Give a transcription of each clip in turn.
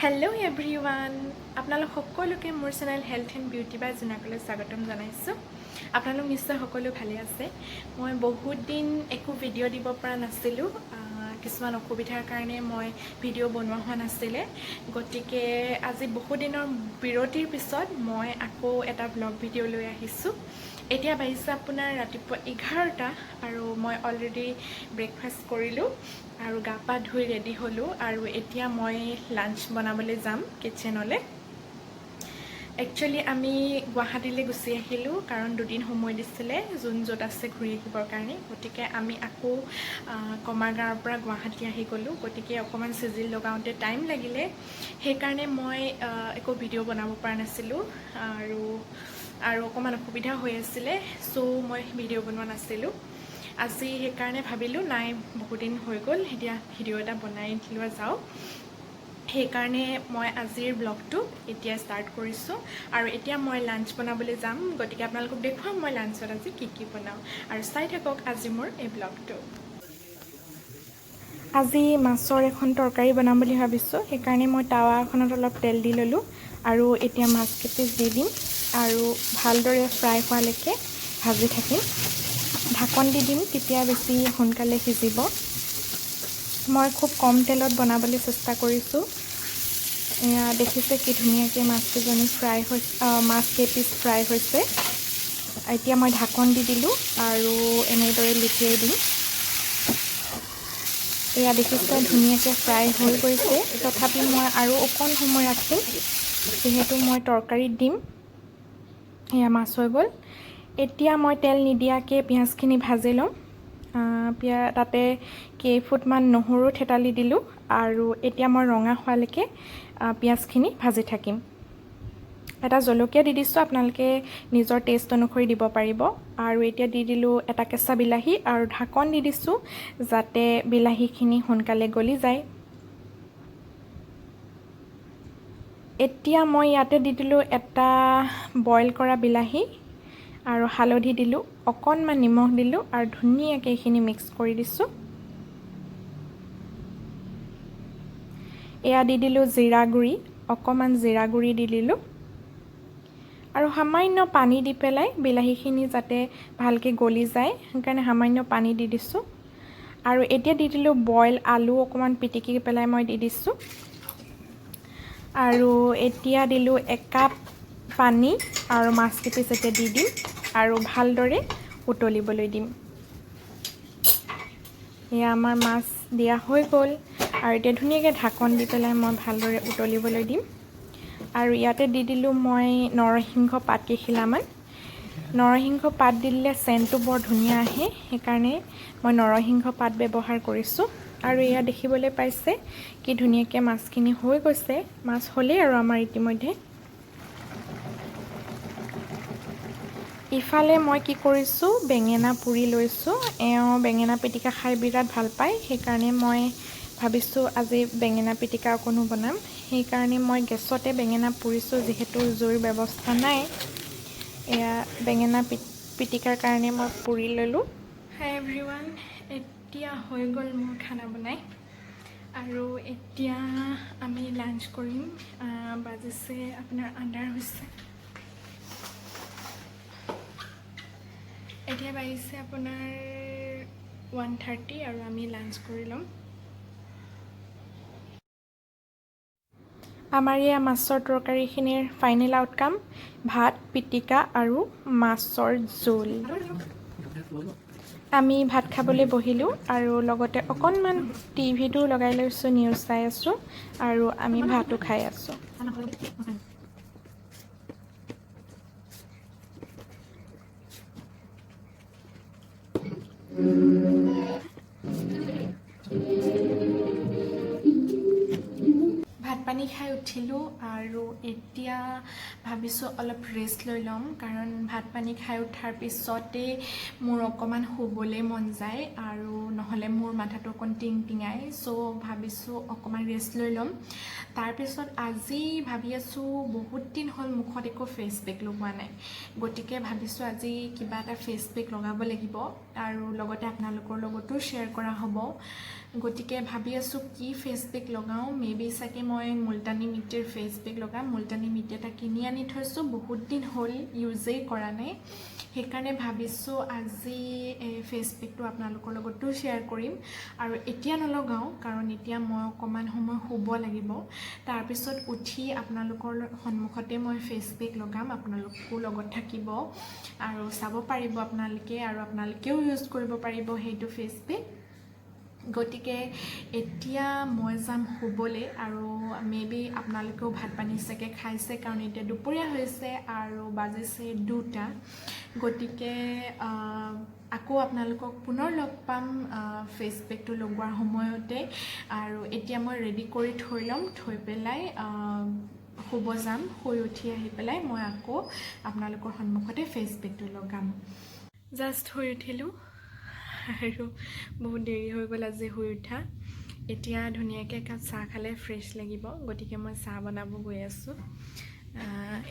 Hello' everyone, আপোনালোক সকলোকে মোৰ চেনেল হেল্থ এণ্ড বিউটি বাই জোনাকলৈ স্বাগতম জনাইছোঁ। আপোনালোক নিশ্চয় সকলো ভালে আছে। মই বহুত দিন একো ভিডিঅ' দিব পৰা নাছিলোঁ। কিছুমান অসুবিধাৰ কাৰণে মই ভিডিঅ' বনোৱা হোৱা নাছিলে। গতিকে আজি বহুদিনৰ বিৰতিৰ পিছত মই আকৌ এটা ব্লগ ভিডিঅ' লৈ আহিছোঁ। এতিয়া বাজিছে আপোনাৰ ৰাতিপুৱা 11টা আৰু মই অলৰেডি ব্ৰেকফাষ্ট কৰিলোঁ আৰু গা পা ধুই ৰেডি হ'লোঁ আৰু এতিয়া মই লাঞ্চ বনাবলৈ যাম কিটচেনলৈ। একচুৱেলি আমি গুৱাহাটীলৈ গুচি আহিলোঁ, কাৰণ দুদিন সময় দিছিলে যোন য'ত আছে ঘূৰি আহিবৰ কাৰণে। গতিকে আমি আকৌ কমাৰগাঁৱৰ পৰা গুৱাহাটী আহি গ'লোঁ। গতিকে অকণমান চিজিল লগাওঁতে টাইম লাগিলে, সেইকাৰণে মই একো ভিডিঅ' বনাব পৰা নাছিলোঁ আৰু আৰু অকণমান অসুবিধা হৈ আছিলে। চ' মই ভিডিঅ' বনোৱা নাছিলোঁ আজি। সেইকাৰণে ভাবিলোঁ, নাই, বহুদিন হৈ গ'ল, এতিয়া ভিডিঅ' এটা বনাই লোৱা যাওক। সেইকাৰণে মই আজিৰ ব্লগটো এতিয়া ষ্টাৰ্ট কৰিছোঁ আৰু এতিয়া মই লাঞ্চ বনাবলৈ যাম। গতিকে আপোনালোকক দেখুৱাম মই লাঞ্চত আজি কি কি বনাওঁ আৰু চাই থাকক আজি মোৰ এই ব্লগটো। আজি মাছৰ এখন তৰকাৰী বনাম বুলি ভাবিছোঁ। সেইকাৰণে মই টাৱাখনত অলপ তেল দি ল'লোঁ আৰু এতিয়া মাছ কেইপিচ দি দিম আৰু ভালদৰে ফ্ৰাই হোৱালৈকে ভাজি থাকিম। ঢাকন দি দিম, তেতিয়া বেছি সোনকালে সিজিব। মই খুব কম তেলত বনাবলৈ চেষ্টা কৰিছোঁ। এয়া দেখিছে কি ধুনীয়াকৈ মাছকেইজনী ফ্ৰাই হৈছে, মাছ কেইপিচ ফ্ৰাই হৈছে। এতিয়া মই ঢাকন দি দিলোঁ আৰু এনেদৰে লুটিয়াই দিম। এয়া দেখিছে, ধুনীয়াকৈ ফ্ৰাই হৈ গৈছে। তথাপি মই আৰু অকণ সময় ৰাখিম, যিহেতু মই তৰকাৰীত দিম। এয়া মাছ হৈ গ'ল। এতিয়া মই তেল নিদিয়াকৈ পিঁয়াজখিনি ভাজি ল'ম। তাতে কেইফুটমান নহৰু থেতালি দিলোঁ আৰু এতিয়া মই ৰঙা হোৱালৈকে পিঁয়াজখিনি ভাজি থাকিম। এটা জলকীয়া দি দিছোঁ, আপোনালোকে নিজৰ টেষ্ট অনুসৰি দিব পাৰিব। আৰু এতিয়া দি দিলোঁ এটা কেঁচা বিলাহী আৰু ঢাকন দি দিছোঁ, যাতে বিলাহীখিনি সোনকালে গলি যায়। এতিয়া মই ইয়াতে দি দিলোঁ এটা বইল কৰা বিলাহী আৰু হালধি দিলোঁ, অকণমান নিমখ দিলোঁ আৰু ধুনীয়াকৈ এইখিনি মিক্স কৰি দিছোঁ। এয়া দি দিলোঁ জিৰা গুড়ি, অকণমান জিৰা গুড়ি দি দিলোঁ আৰু সামান্য পানী দি পেলাই বিলাহীখিনি যাতে ভালকৈ গলি যায়, সেইকাৰণে সামান্য পানী দি দিছোঁ। আৰু এতিয়া দি দিলোঁ বইল আলু, অকণমান পিটিকি পেলাই মই দি দিছোঁ। আৰু এতিয়া দিলোঁ একাপ পানী আৰু মাছ কেইপিচ এতিয়া দি দিম আৰু ভালদৰে উতলিবলৈ দিম। এয়া আমাৰ মাছ দিয়া হৈ গ'ল আৰু এতিয়া ধুনীয়াকৈ ঢাকন দি পেলাই মই ভালদৰে উতলিবলৈ দিম। আৰু ইয়াতে দি দিলোঁ মই নৰসিংহ পাত কেইখিলামান। নৰসিংহ পাত দি দিলে চেণ্টটো বৰ ধুনীয়া আহে, সেইকাৰণে মই নৰসিংহ পাত ব্যৱহাৰ কৰিছোঁ। আৰু এয়া দেখিবলৈ পাইছে কি ধুনীয়াকৈ মাছখিনি হৈ গৈছে। মাছ হ'লেই আৰু আমাৰ ইতিমধ্যে। ইফালে মই কি কৰিছোঁ, বেঙেনা পুৰি লৈছোঁ। এওঁ বেঙেনা পিটিকা খাই বিৰাট ভাল পায়, সেইকাৰণে মই ভাবিছোঁ আজি বেঙেনা পিটিকা অকণো বনাম। সেইকাৰণে মই গেছতে বেঙেনা পুৰিছোঁ, যিহেতু জুইৰ ব্যৱস্থা নাই। এয়া বেঙেনা পিটিকাৰ কাৰণে মই পুৰি ল'লোঁ। হাই এভৰিৱান, এতিয়া হৈ গ'ল মোৰ খানা বনাই আৰু এতিয়া আমি লাঞ্চ কৰিম। বাজিছে আপোনাৰ আন্ধাৰ হৈছে। এতিয়া বাজিছে আপোনাৰ 1:30 আৰু আমি লাঞ্চ কৰি ল'ম। আমাৰ এয়া মাছৰ তৰকাৰীখিনিৰ ফাইনেল আউটকাম, ভাত, পিটিকা আৰু মাছৰ জোল। আমি ভাত খাবলৈ বহিলোঁ আৰু লগতে অকণমান টিভিটো লগাই লৈছোঁ, নিউজ চাই আছোঁ আৰু আমি ভাতো খাই আছোঁ। ভাত পানী খাই উঠিলোঁ আৰু এতিয়া ভাবিছোঁ অলপ ৰেষ্ট লৈ ল'ম, কাৰণ ভাত পানী খাই উঠাৰ পিছতেই মোৰ অকণমান শুবলৈ মন যায় আৰু নহ'লে মোৰ মাথাটো অকণ টিং টিঙাই। চ' ভাবিছোঁ অকণমান ৰেষ্ট লৈ ল'ম। তাৰপিছত আজি ভাবি আছোঁ, বহুত দিন হ'ল মুখত একো ফেচ পেক লগোৱা নাই, গতিকে ভাবিছোঁ আজি কিবা এটা ফেচ পেক লগাব লাগিব আৰু লগতে আপোনালোকৰ লগতো শ্বেয়াৰ কৰা হ'ব। গতিকে ভাবি আছোঁ কি ফেচ পেক লগাওঁ। মে বি চাগে মই মুলতানী মিট্টিৰ ফেচ পেক লগাম। মুলতানী মিট্টি এটা কিনি আনি থৈছোঁ, বহুত দিন হ'ল ইউজেই কৰা নাই, সেইকাৰণে ভাবিছোঁ আজি এই ফেচ পেকটো আপোনালোকৰ লগতো শ্বেয়াৰ কৰিম। আৰু এতিয়া নলগাওঁ, কাৰণ এতিয়া মই অকণমান সময় শুব লাগিব। তাৰপিছত উঠি আপোনালোকৰ সন্মুখতে মই ফেচ পেক লগাম, আপোনালোকো লগত থাকিব আৰু চাব পাৰিব আপোনালোকে, আৰু আপোনালোকেও ইউজ কৰিব পাৰিব সেইটো ফেচ পেক। গতিকে এতিয়া মই যাম শুবলৈ আৰু মে বি আপোনালোকেও ভাত পানী চাগে খাইছে, কাৰণ এতিয়া দুপৰীয়া হৈছে আৰু বাজিছে 2টা। গতিকে আকৌ আপোনালোকক পুনৰ লগ পাম ফেচ পেকটো লগোৱাৰ সময়তে। আৰু এতিয়া মই ৰেডি কৰি থৈ ল'ম, থৈ পেলাই শুব যাম। শুই উঠি আহি পেলাই মই আকৌ আপোনালোকৰ সন্মুখতে ফেচ পেকটো লগাম। জাষ্ট শুই উঠিলোঁ আৰু বহুত দেৰি হৈ গ'ল আজি শুই উঠা। এতিয়া ধুনীয়াকৈ একাপ চাহ খালে ফ্ৰেছ লাগিব, গতিকে মই চাহ বনাব গৈ আছোঁ।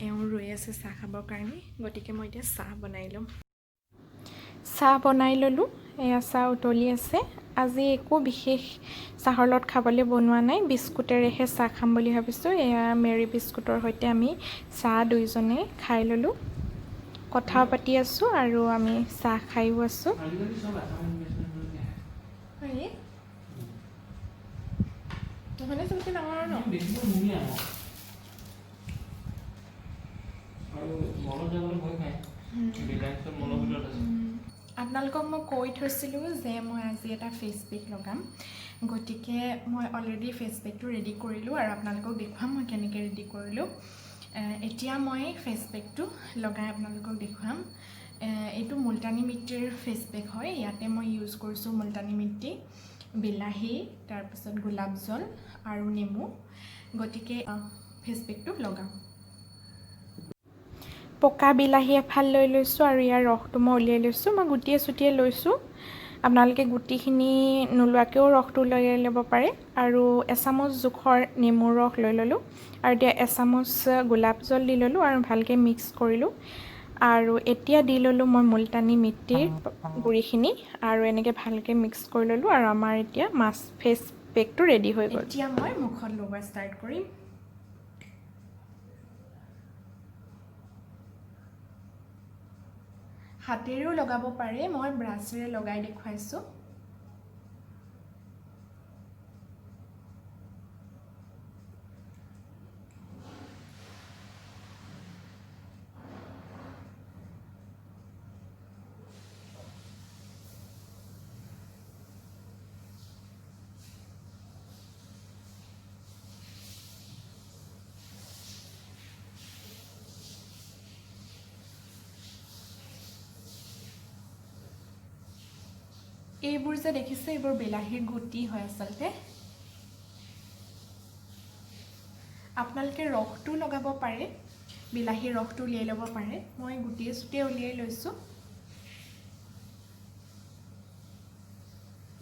এওঁ ৰৈ আছে চাহ খাবৰ কাৰণে, গতিকে মই এতিয়া চাহ বনাই ল'ম। চাহ বনাই ল'লোঁ, এয়া চাহ উতলি আছে। আজি একো বিশেষ চাহৰ লগত খাবলৈ বনোৱা নাই, বিস্কুটেৰেহে চাহ খাম বুলি ভাবিছোঁ। এয়া মেৰি বিস্কুটৰ সৈতে আমি চাহ দুইজনে খাই ল'লোঁ, কথাও পাতি আছোঁ আৰু আমি চাহ খায়ো আছোঁ। আজিকালি চব আছাম ইনভেষ্টমেণ্ট হয়, নহ'লে চবতকৈ ডাঙৰ ন। বেছিকৈ মুনি আনো আৰু মলত যাবলৈ ভয় খায়, ৰিলায়েন্সৰ মলৰ ভিতৰত আছে। আপোনালোকক মই কৈ থৈছিলোঁ যে মই আজি এটা ফেচ পেক লগাম, গতিকে মই অলৰেডি ফেচ পেকটো ৰেডি কৰিলোঁ আৰু আপোনালোকক দেখুৱাম মই কেনেকৈ ৰেডি কৰিলোঁ। এতিয়া মই ফেচ পেকটো লগাই আপোনালোকক দেখুৱাম। এইটো মুলতানী মিট্টিৰ ফেচ পেক হয়। ইয়াতে মই ইউজ কৰিছোঁ মুলতানী মিট্টি, বিলাহী, তাৰপিছত গোলাপ জল আৰু নেমু। গতিকে ফেচ পেকটো লগাওঁ। পকা বিলাহী এফাল লৈ লৈছোঁ আৰু ইয়াৰ ৰসটো মই উলিয়াই লৈছোঁ। মই গুটিয়ে চুটিয়ে লৈছোঁ, আপোনালোকে গুটিখিনি নোলোৱাকৈও ৰসটো উলিয়াই ল'ব পাৰে। আৰু এচামুচ জোখৰ নেমুৰ ৰস লৈ ল'লোঁ আৰু এতিয়া এচামুচ গোলাপ জল দি ল'লোঁ আৰু ভালকৈ মিক্স কৰিলোঁ। আৰু এতিয়া দি ল'লোঁ মই মুলতানী মিট্টিৰ গুড়িখিনি আৰু এনেকৈ ভালকৈ মিক্স কৰি ল'লোঁ আৰু আমাৰ এতিয়া মাছ ফেচ পেকটো ৰেডি হৈ গ'ল। এতিয়া মই মুখত লগোৱা ষ্টাৰ্ট কৰিম। হাতেৰেও লগাব পাৰে, মই ব্ৰাছেৰে লগাই দেখুৱাইছোঁ। এইবোৰ যে দেখিছে, এইবোৰ বিলাহীৰ গুটি হয় আচলতে। আপোনালোকে ৰসটো লগাব পাৰে, বিলাহীৰ ৰসটো উলিয়াই ল'ব পাৰে। মই গুটিয়ে চুটিয়ে উলিয়াই লৈছোঁ।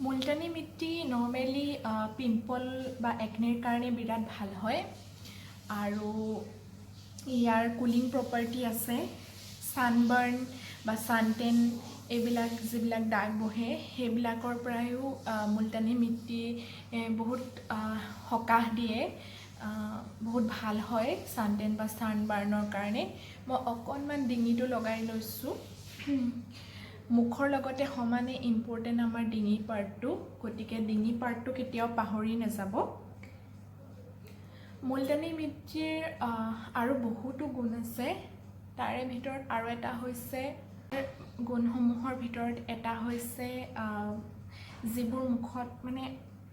মুলতানী মিট্টি নৰ্মেলি পিম্পল বা একনেৰ কাৰণে বিৰাট ভাল হয় আৰু ইয়াৰ কুলিং প্ৰপাৰ্টি আছে। ছানবাৰ্ণ বা ছানটেন এইবিলাক যিবিলাক দাগ বহে সেইবিলাকৰ পৰাও মুলতানী মিট্টি বহুত সকাহ দিয়ে, বহুত ভাল হয় ছানটেন বা ছানবাৰ্ণৰ কাৰণে। মই অকণমান ডিঙিটো লগাই লৈছোঁ। মুখৰ লগতে সমানে ইম্পৰ্টেণ্ট আমাৰ ডিঙি পাৰ্টটো, গতিকে ডিঙি পাৰ্টটো কেতিয়াও পাহৰি নাযাব। মুলতানী মিট্টিৰ আৰু বহুতো গুণ আছে, তাৰে ভিতৰত আৰু এটা হৈছে, গুণসমূহৰ ভিতৰত এটা হৈছে যিবোৰ মুখত মানে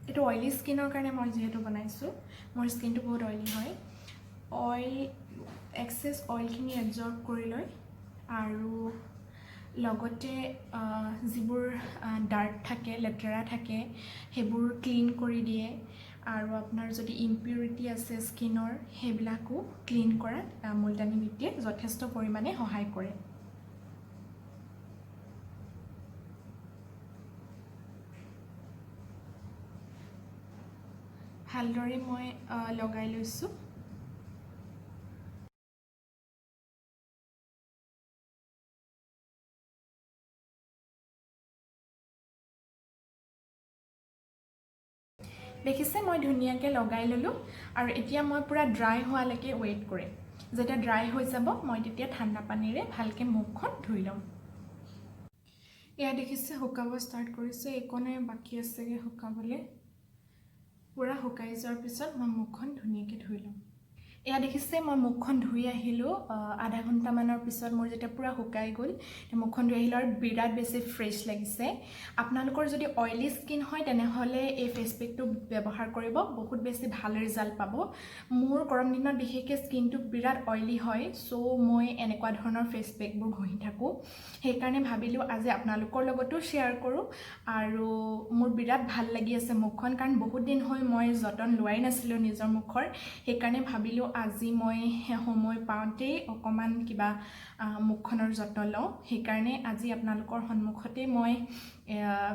এইটো অইলি স্কিনৰ কাৰণে মই যিহেতু বনাইছোঁ, মোৰ স্কিনটো বহুত অইলি হয়, এক্সেছ অইলখিনি এবজৰ্ব কৰি লয় আৰু লগতে যিবোৰ ডাৰ্ট থাকে, লেতেৰা থাকে সেইবোৰ ক্লিন কৰি দিয়ে আৰু আপোনাৰ যদি ইম্পিউৰিটি আছে স্কিনৰ সেইবিলাকো ক্লিন কৰাত মুলতানী মিট্টিয়ে যথেষ্ট পৰিমাণে সহায় কৰে। ভালদৰে মই লগাই লৈছোঁ। দেখিছে, মই ধুনীয়াকৈ লগাই ল'লোঁ আৰু এতিয়া মই পূৰা ড্ৰাই হোৱালৈকে ৱেইট কৰিম। যেতিয়া ড্ৰাই হৈ যাব, মই তেতিয়া ঠাণ্ডা পানীৰে ভালকৈ মুখখন ধুই ল'ম। এয়া দেখিছে, শুকাব ষ্টাৰ্ট কৰিছে। এইকণে বাকী আছেগৈ শুকাবলৈ। পূৰা শুকাই যোৱাৰ পিছত মই মুখখন ধুনীয়াকৈ ধুই ল'ম। এয়া দেখিছে, মই মুখখন ধুই আহিলোঁ। আধা ঘণ্টামানৰ পিছত মোৰ যেতিয়া পূৰা শুকাই গ'ল, মুখখন ধুই আহিলোঁ আৰু বিৰাট বেছি ফ্ৰেছ লাগিছে। আপোনালোকৰ যদি অইলি স্কিন হয়, তেনেহ'লে এই ফেচ পেকটো ব্যৱহাৰ কৰিব, বহুত বেছি ভাল ৰিজাল্ট পাব। মোৰ গৰম দিনত বিশেষকৈ স্কিনটো বিৰাট অইলি হয়, চ' মই এনেকুৱা ধৰণৰ ফেচ পেকবোৰ ঘঁহি থাকোঁ। সেইকাৰণে ভাবিলোঁ আজি আপোনালোকৰ লগতো শ্বেয়াৰ কৰোঁ। আৰু মোৰ বিৰাট ভাল লাগি আছে মুখখন, কাৰণ বহুত দিন হ'ল মই যতন লোৱাই নাছিলোঁ নিজৰ মুখৰ। সেইকাৰণে ভাবিলোঁ আজি মই সময় পাওঁতেই অকণমান কিবা মুখখনৰ যত্ন লওঁ। সেইকাৰণে আজি আপোনালোকৰ সন্মুখতে মই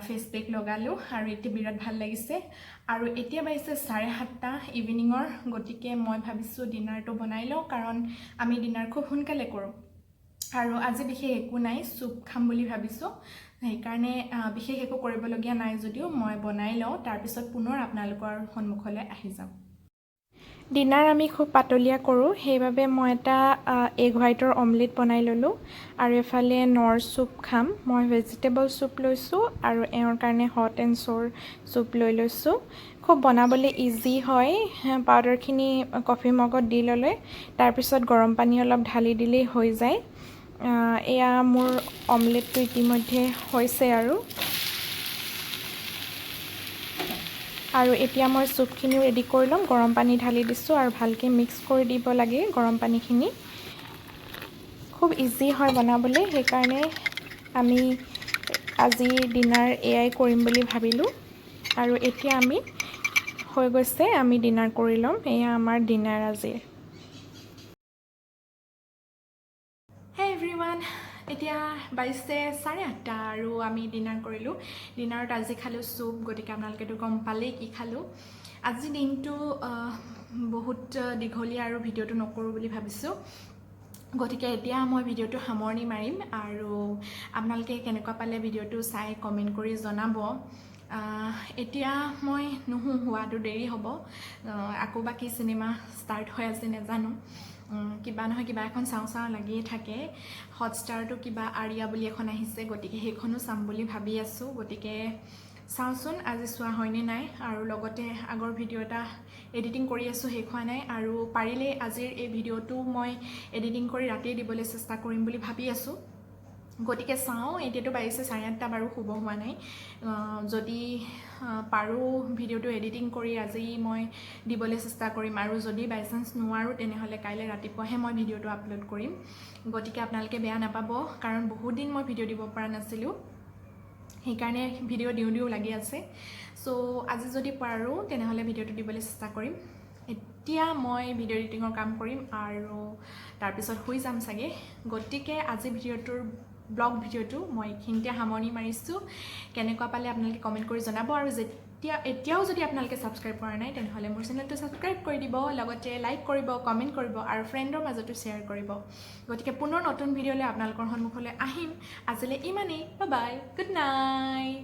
ফেচ পেক লগালোঁ আৰু এতিয়া বিৰাট ভাল লাগিছে। আৰু এতিয়া বাজিছে 7:30 ইভিনিঙৰ। গতিকে মই ভাবিছোঁ ডিনাৰটো বনাই লওঁ, কাৰণ আমি ডিনাৰ খুব সোনকালে কৰোঁ। আৰু আজি বিশেষ একো নাই, চুপ খাম বুলি ভাবিছোঁ। সেইকাৰণে বিশেষ একো কৰিবলগীয়া নাই যদিও মই বনাই লওঁ, তাৰপিছত পুনৰ আপোনালোকৰ সন্মুখলৈ আহি যাম। ডিনাৰ আমি খুব পাতলীয়া কৰোঁ, সেইবাবে মই এটা এগ হোৱাইটৰ অমলেট বনাই ল'লোঁ আৰু এফালে নৰ চুপ খাম। মই ভেজিটেবল চুপ লৈছোঁ আৰু এওঁৰ কাৰণে হট এণ্ড চ'ৰ চুপ লৈ লৈছোঁ। খুব বনাবলৈ ইজি হয়। পাউডাৰখিনি কফি মগত দি ল'লে, তাৰপিছত গৰম পানী অলপ ঢালি দিলেই হৈ যায়। এয়া মোৰ অমলেটটো ইতিমধ্যে হৈছে আৰু এতিয়া মই চুপখিনিও ৰেডি কৰি ল'ম। গৰম পানী ঢালি দিছোঁ আৰু ভালকৈ মিক্স কৰি দিব লাগে গৰম পানীখিনি। খুব ইজি হয় বনাবলৈ, সেইকাৰণে আমি আজি ডিনাৰ এয়াই কৰিম বুলি ভাবিলোঁ। আৰু এতিয়া আমি হৈ গৈছে, আমি ডিনাৰ কৰি ল'ম। এয়া আমাৰ ডিনাৰ আজিৰ। হে এভৰিৱান, এতিয়া বাজিছে 8:30 আৰু আমি ডিনাৰ কৰিলোঁ। ডিনাৰত আজি খালোঁ চুপ, গতিকে আপোনালোকেতো গম পালেই কি খালোঁ। আজি দিনটো বহুত দীঘলীয়া আৰু ভিডিঅ'টো নকৰোঁ বুলি ভাবিছোঁ। গতিকে এতিয়া মই ভিডিঅ'টো সামৰণি মাৰিম আৰু আপোনালোকে কেনেকুৱা পালে ভিডিঅ'টো চাই কমেণ্ট কৰি জনাব। এতিয়া মই নুশু, শোৱাটো দেৰি হ'ব। আকৌ বাকী চিনেমা ষ্টাৰ্ট হৈ আছে নাজানো, কিবা নহয় কিবা এখন চাওঁ চাওঁ লাগিয়ে থাকে। হটষ্টাৰটো কিবা আৰিয়া বুলি এখন আহিছে, গতিকে সেইখনো চাম বুলি ভাবি আছোঁ। গতিকে চাওঁচোন আজি চোৱা হয়নে নাই। আৰু লগতে আগৰ ভিডিঅ' এটা এডিটিং কৰি আছোঁ, শেষ হোৱা নাই। আৰু পাৰিলে আজিৰ এই ভিডিঅ'টো মই এডিটিং কৰি ৰাতিয়ে দিবলৈ চেষ্টা কৰিম বুলি ভাবি আছোঁ। গতিকে চাওঁ, এতিয়াতো বাজিছে 8:30 বাৰু, শুব হোৱা নাই। যদি পাৰোঁ ভিডিঅ'টো এডিটিং কৰি আজি মই দিবলৈ চেষ্টা কৰিম আৰু যদি বাই চান্স নোৱাৰোঁ, তেনেহ'লে কাইলৈ ৰাতিপুৱাহে মই ভিডিঅ'টো আপলোড কৰিম। গতিকে আপোনালোকে বেয়া নাপাব, কাৰণ বহুত দিন মই ভিডিঅ' দিব পৰা নাছিলোঁ, সেইকাৰণে ভিডিঅ' দিওঁ দিওঁ লাগি আছে। চ' আজি যদি পাৰোঁ, তেনেহ'লে ভিডিঅ'টো দিবলৈ চেষ্টা কৰিম। এতিয়া মই ভিডিঅ' এডিটিঙৰ কাম কৰিম আৰু তাৰপিছত শুই যাম চাগে। গতিকে আজি ভিডিঅ'টোৰ ব্লগ ভিডিঅ'টো মই এইখিনিতে সামৰণি মাৰিছোঁ। কেনেকুৱা পালে আপোনালোকে কমেণ্ট কৰি জনাব আৰু এতিয়াও যদি আপোনালোকে ছাবস্ক্ৰাইব কৰা নাই, তেনেহ'লে মোৰ চেনেলটো ছাবস্ক্ৰাইব কৰি দিব, লগতে লাইক কৰিব, কমেণ্ট কৰিব আৰু ফ্ৰেণ্ডৰ মাজতো শ্বেয়াৰ কৰিব। গতিকে পুনৰ নতুন ভিডিঅ'লৈ আপোনালোকৰ সন্মুখলৈ আহিম। আজিলৈ ইমানেই, বাই, গুড নাইট।